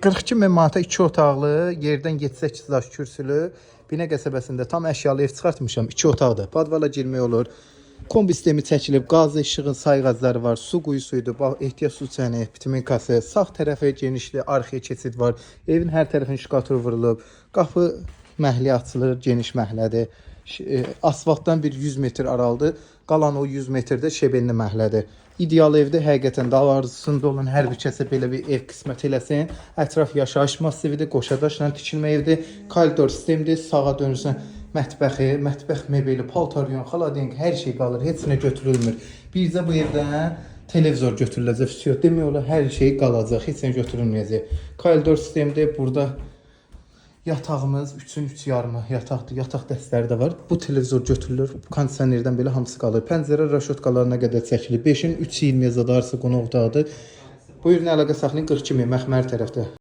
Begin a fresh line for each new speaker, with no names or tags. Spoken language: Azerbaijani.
42 min manata 2 otaqlı, yerdən 7-8 daş kürsülü Binə qəsəbəsində tam əşyalı ev çıxartmışam. 2 otaqdır. Podvala girmək olur. Kombi sistemi çəkilib, qaz, işığın sayğacları var, su quyusuydu, bax ehtiyat su çəni, bitiminkası, sağ tərəfə genişli arxaya keçid var. Evin hər tərəfinə şkatur vurulub. Qapı məhəlləyə açılır, geniş məhəllədir. Asfaltdan bir 100 metr aralıdır. Qalan o 100 metrdə şebelli məhəllədir. İdeal evdir. Həqiqətən də arzusunda olan hər bir kəsə belə bir ev qismət eləsin. Ətraf yaşayış massividir, qoşadaşla tikilmə evdir. Koridor sistemdir. Sağa dönürsən mətbəxi, mətbəx mebeli, paltar yuyan, xaladenk, hər şey qalır. Heç nə götürülmür. Bircə bu evdən televizor götürüləcək. Vəsiyyət demək olar hər şey qalacaq, heç nə götürülməyəcək. Koridor sistemdir. Burada yatağımız 3-ün 3 yarımı yataqdır. Yataq dəstləri də var. Bu televizor götürülür. Kondisionerdən belə hamısı qalır. Pəncərə raşotkalarına qədər çəkilir. 5-in 3.20-yə zadarsa qonaq otağıdır. Buyurun, əlaqə saxlayın, 42 min məxmər tərəfdə.